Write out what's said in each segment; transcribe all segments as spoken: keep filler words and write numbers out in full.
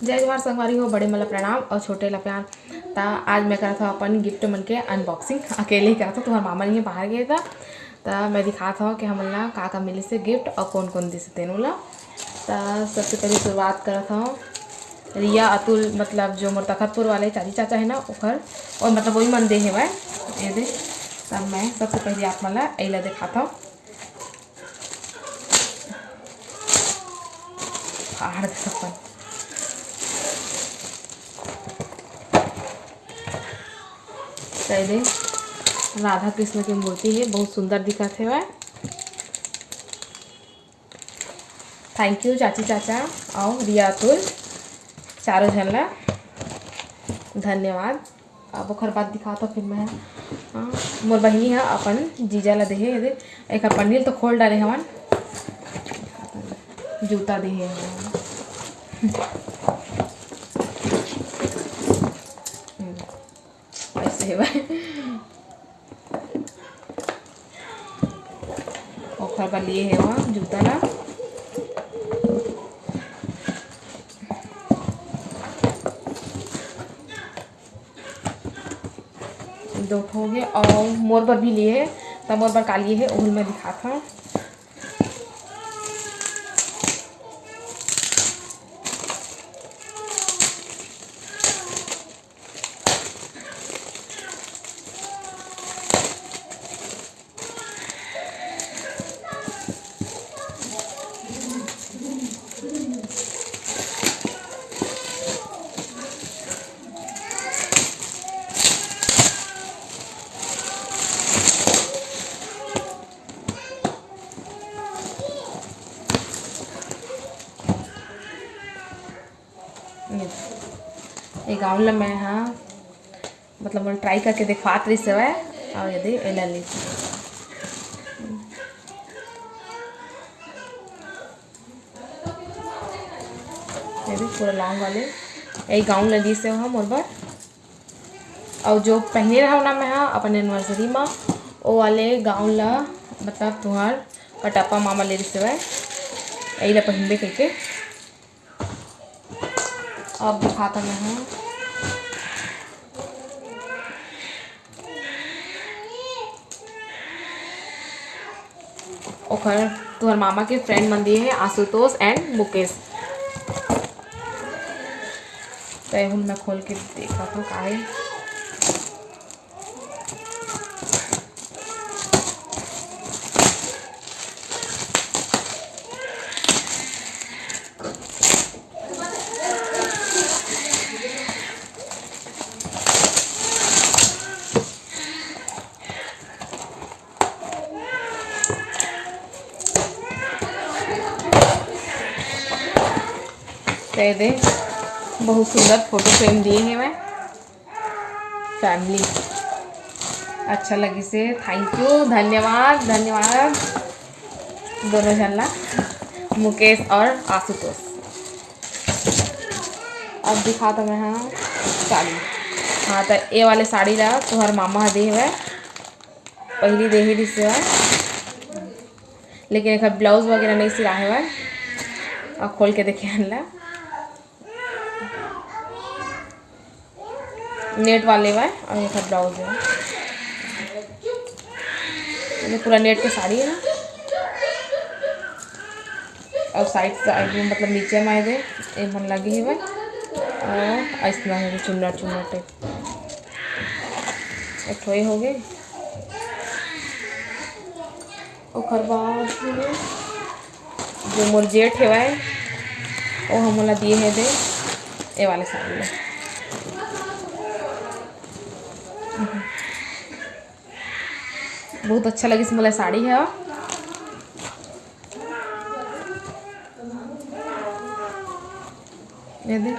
जय जोहार संगवारी हो, बड़े मन ला प्रणाम और छोटे ला प्यार। त आज मैं करत हव अपन गिफ्ट मन के अनबॉक्सिंग, अकेले ही करत हव, तुम्हार मामा नहीं है, बाहर गए था। त मैं दिखात हव कि हमन ला का का मिलिस हे गिफ्ट और कौन कौन दिस हे तेनो ला। त सबसे पहले शुरुआत करत हव रिया अतुल, मतलब जो मोर तखतपुर वाले चाची चाचा है ना, ओखर, और मतलब वही मन दे हेवय। ये दे, तब मैं सबसे पहले आप मन ला एला दिखात हव। फाड़ दे अपन। कह दे, राधा कृष्ण के मूर्ति है, बहुत सुंदर दिखत हेवय। Thank you चाची चाचा और रिया अतुल, चारों झन ला धन्यवाद। अब ओखर बाद दिखात हव फिर मैं, हाँ, मोर बहिनी ह अपन जीजा ला देहे, ये दे, एकर पन्नी ल तो खोल डारे हवन, जूता देहे हवन। ऐसे हे भाई। ओखर बर लिए हे वो जूता ला। दो ठो हो गए और मोर बर भी लिए हे, त मोर बर का लिए हे, ओहू ल मैं दिखात हव। ये, ये gown ला मैं हा, मतलब, मोला try करके देखवात रहिस हवय, अउ ये दे, एला ले। ये दे, पूरा long वाले, ये gown ला दिस हे हा मोर बर। अउ जो पहिने रहव ना मैं हा अपन anniversary मा, ओ वाले gown ला, मतलब, तुंहर कटप्पा मामा ले रिस हवय, एही ला पहिनबे कहिके। अब दिखात हव मैं हा। ओखर, तुंहर मामा के friend मन दिए हे, आशुतोष and मुकेश। त एहू ल मैं खोल के देखत हव का हे। त ये दे, बहुत सुंदर photo frame दिए हे मैं। Family अच्छा लगिस हे, thank you, धन्यवाद, धन्यवाद दोनों झन ला, मुकेश और आशुतोष। अब दिखात हव मैं हा साड़ी। हाँ, त ए वाले साड़ी ला तुंहर मामा ह दे हवय, पहिली दे ही रिस हवय, लेकिन एकर blouse वगैरह नहीं सिला हवय। अब खोल के देखे हन ला। Net वाले हवय अउ एकर blouse हे। ये पूरा net के साड़ी हे ना। अउ side side में, मतलब, नीचे में दे, ए मन लगे हवय। अउ अइसना हे, चुन्नर, चुन्नर type। एक ठो ये हो गे। ओकर बाद जो मोर जेठ हेवय, ओ ह मोला दिए हे दे, ए वाले साड़ी ला। बहुत अच्छा लगिस मोला साड़ी ह। ये दे।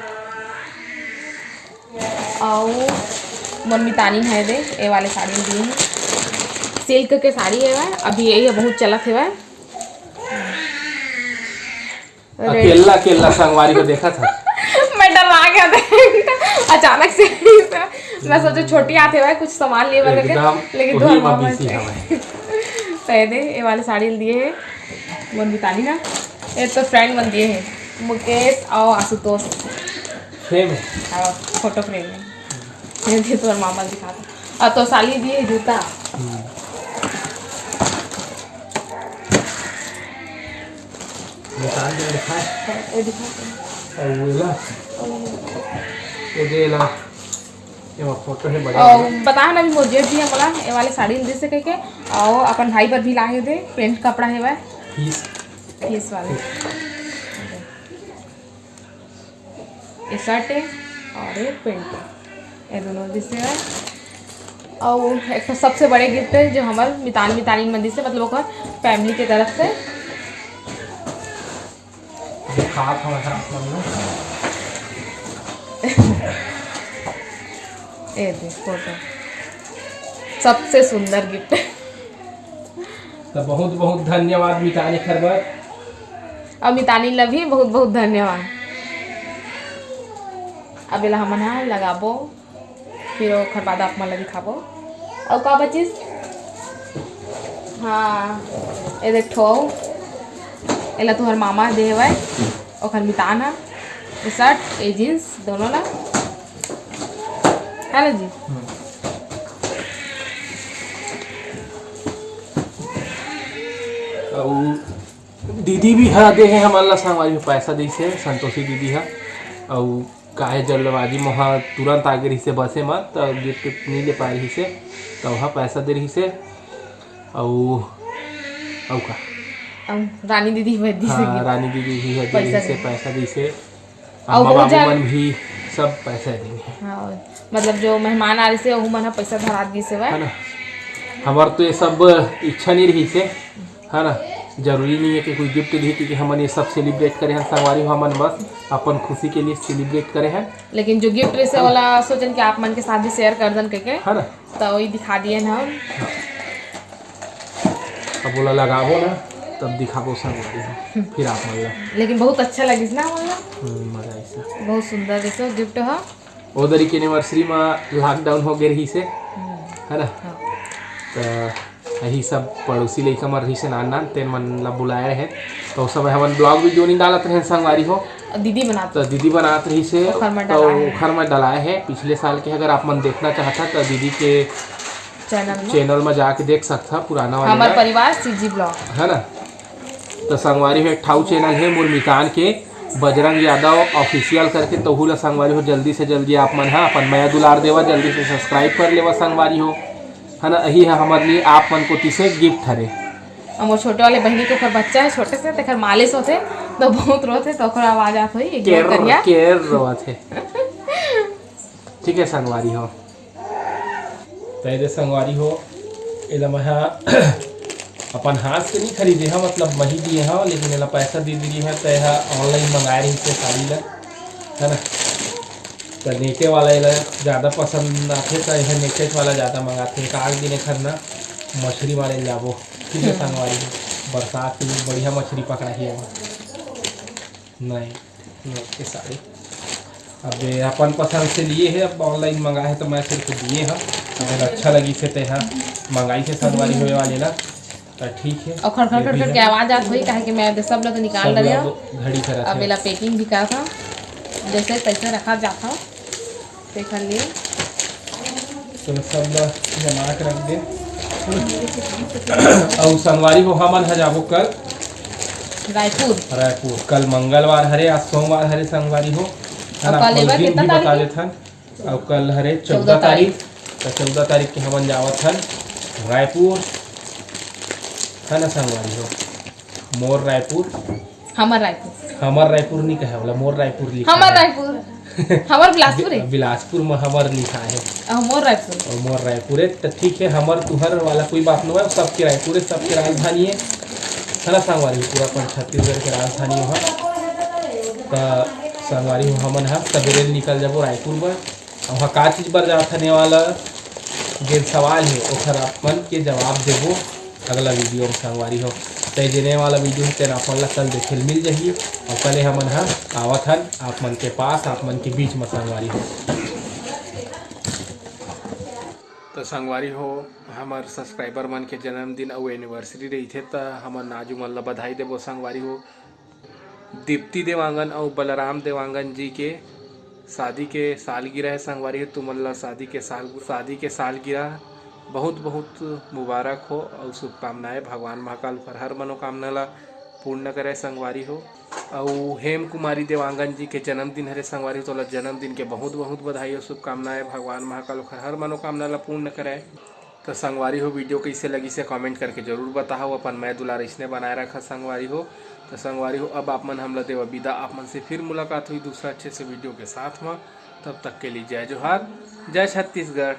अउ मोर मितानी हे दे, ए वाले साड़ी में दिए हे। Silk के साड़ी हेवय, अभी यही ह बहुत चलत हेवय। Red। अकेला, अकेला संगवारी को देखा था। मैं डरा गया था अचानक से। मैं सोचा छोटी आत हेवय, कुछ सामान लिए बर करके, एकदम लेकिन वही तुंहर मामा busy हे। हवय। त ये दे, ये वाले साड़ी ल दिए हे मोर मितानी ना। ये तो friend मन दिए हे, मुकेश अउ आशुतोष। फ्रेम है। हाँ, फोटो फ्रेम है। ये दे तोर मामा दिखा दो। और तो साली दिए जूता। हम्म। निकाल के दिखा। ये दिखा। और वो ला। ये दे ला। ये वो फोटो है बड़ा और वाला। बता ना, अभी मोर जेठ जी हमला ये वाले साड़ी दिस हे कहिके, और अपन भाई बर भी लाए दे, प्रिंट कपड़ा है वह। पीस। पीस वाले। ये शर्ट है और ये पैंट है, ये दोनों दिस हे। और एक ठो सबसे बड़े गिफ्ट है जो हमर मितान मितानिन मन दिस हे, मतलब ओकर फैमिली के तरफ से। दिखात हूँ मैं आप मन ला। ये दे फोटो, सबसे सुंदर गिफ्ट। तो बहुत बहुत धन्यवाद मितानी खरबर। और मितानी ला भी बहुत बहुत धन्यवाद। अब एला हमन हा लगाबो, फिर ओखर बाद आप मन ला दिखाबो। अउ का बचिस? हाँ, ये देख ठो, एला तुहर मामा दे हवय, ओखर मितान हा, ये शर्ट, ये जींस, दोनों ला, है ना जी? हम्म। अउ दीदी भी हा दे हे हमन ला संगवारी हो, पैसा दिस हे संतोषी दीदी हा। अउ काहे जल्दबाजी म हा तुरंत आगे रहिसे बसे म, त गिफ्ट नहीं ले पाए रहिसे, त वहा पैसा दे रहिसे। अउ अउ का? अउ रानी दीदी भी दिस हे हाँ, गिफ्ट। रानी दीदी भी हा दे पैसा रहिसे, दे। पैसा दिसे। अउ अम्मा बहुत बाबू जन मन भी सब पैसा देंगे। हाँ, मतलब जो मेहमान आ रहिसे, ओहू मन हा पैसा धरात गिस हवय। है ना? हमर तो ये सब इच्छा नहीं रहिसे, है ना? जरूरी नहीं है कि कोई गिफ्ट दी, क्योंकि हमन ये सब सेलिब्रेट करे हैं संगवारी हो, हमन बस अपन खुशी के लिए सेलिब्रेट करे हैं। लेकिन जो गिफ्ट रहिसे, हाँ। ओला सोचन कि आप मन के साथ भी शेयर कर दन कहिके, है ना? तो वही दिखा दिए ना हम। हाँ। अब ओला लगाबो ना, तब दिखाबो संगवारी हो, फिर आप मन ला। लेकिन बहुत अच्छा लगिस ना हमन ला। हम्म, मजा आइस। बहुत सुंदर जैसे गिफ्ट ह। ओ दरी के एनिवर्सरी म लॉकडाउन हो गे रहिसे, हम्म। है ना? हाँ। त यही सब पड़ोसी लइका मन रहिसे नान नान, तेन मन ला बुलाए रहे, तो उस समय हमन ब्लॉग वीडियो नहीं डालत रहे संगवारी हो। दीदी बनात तो दीदी बनात रहिसे, ओखर में तो डलाए हे। ओखर में डलाए हे। पिछले साल के अगर आप मन देखना चाहता तो दीदी के चैनल में। चैनल में जाके देख सकता, पुराना वाले हमर में। परिवार सीजी ब्लॉग। है ना? तो संगवारी हो, एक ठाऊ चैनल है मोर मितान के, बजरंग यादव ऑफिशियल करके, तहू ला संगवारी हो जल्दी से जल्दी आप मन हा अपन मया दुलार देवा, जल्दी से सब्सक्राइब कर लेवा संगवारी हो, है ना? यही है हमर लिए आप मन कोति से गिफ्ट हरे। और मोर छोटे वाले बहिनी के ऊपर बच्चा है छोटे से, तेकर मालिश होथे तो बहुत रोथे, तो ओकर आवाज आत होही, एकदम केर करिया। केर रोवत है। ठीक है संगवारी हो, तो ये दे संगवारी हो, एला मैं हा अपन हाथ से नहीं खरीदे हा, मतलब मही दिए हा, लेकिन एला पैसा दे दिए हा, तो यह ऑनलाइन मंगाए रहिसे साड़ी ला, है ना? तो नेटे वाला एला ज़्यादा पसंद आथे, तो यह नेटे वाला ज़्यादा मंगाथे। एक आध दिन एखर ना मछली मारे जाबो, ठीक है हम्म। संगवारी हो, बरसात के दिन बढ़िया मछली पकड़ा ही है। नहीं, नहीं, ये साड़ी। अब ये अपन पसंद से लिए है, अब ऑनलाइन मंगाए है तो मैं सिर्फ दिए हैं। अगर अच्छा लगी से ते हाँ मंगाई से संगवारी होए वाले ला, तो ठीक है। और खड़ खड़ ये खड़ भी खड़ है। के आवाज आत होही, काहे कि मैं सब ला तो निकाल सब डरे ला हूँ। तो घड़ी करा अब थे। एला पैकिंग भी करत हूँ, जैसे तैसे रखा जाता हूँ। देखा लिए। तो सब ला जमा के रख दे। अउ संगवारी हो, हमन ह जाबो कल रायपुर। रायपुर। कल मंगलवार हरे, आज सोमवार हरे संगवारी हो, है अउ ना? कल एबर दिन कितना भी बता तारीख है? देथन। अउ कल हरे चौदह चौदह तारीख। तारीख। तो चौदह तारीख के हमन जावत हन रायपुर, है ना संगवारी हो? मोर रायपुर। हमर रायपुर। हमर रायपुर नहीं कहे वाला, मोर रायपुर लिखा हमर है। रायपुर। हमर बिलासपुर है। बि-, बिलासपुर में हमर लिखा है। अ, मोर रायपुर। और मोर रायपुर है, तो ठीक है, हमर तुहर वाला कोई बात नहीं है, सबके रायपुर है, सबके राजधानी है, है ना संगवारी, पूरा अपन छत्तीसगढ़ के राजधानी है। तो संगवारी हो, हमन ह सबेरे निकल जाबो रायपुर बर। अउ हाँ, का चीज बर जात हन, ये वाला जेन सवाल हे, ओखर आप मन के जवाब देबो अगला वीडियो में संगवारी हो। ते जेने वाला वीडियो हे, तेन आप मन ला कल देखे ल मिल जाही। अउ कल हमन ह आवत हन आप मन के पास, आप मन के बीच में संगवारी हो। तो संगवारी हो, हमर सब्सक्राइबर मन के जन्मदिन अउ एनिवर्सरी रहिथे, त हमन नाजू मन ला बधाई देबो संगवारी हो। दीप्ति देवांगन अउ बलराम देवांगन जी के शादी के सालगिरह हे संगवारी हो, तुमन ला शादी के साल, शादी के सालगिरह बहुत बहुत मुबारक हो अउ शुभकामनाएं। भगवान महाकाल ओखर हर मनोकामना ला पूर्ण करे संगवारी हो। अउ हेम कुमारी देवांगन जी के जन्मदिन हरे संगवारी हो, तोला जन्मदिन के बहुत बहुत बधाई अउ शुभकामनाएं। भगवान महाकाल ओखर हर मनोकामना ला पूर्ण करे। तो संगवारी हो, video कइसे लगिस हे comment करके जरूर बताहव। अपन मया दुलार अइसने बनाए रखा संगवारी हो। तो संगवारी हो, अब आप मन हमला देवा बिदा, आप मन से फिर मुलाकात होही दूसरा अच्छे से video के साथ में। तब तक के लिए जय जोहार, जय छत्तीसगढ़।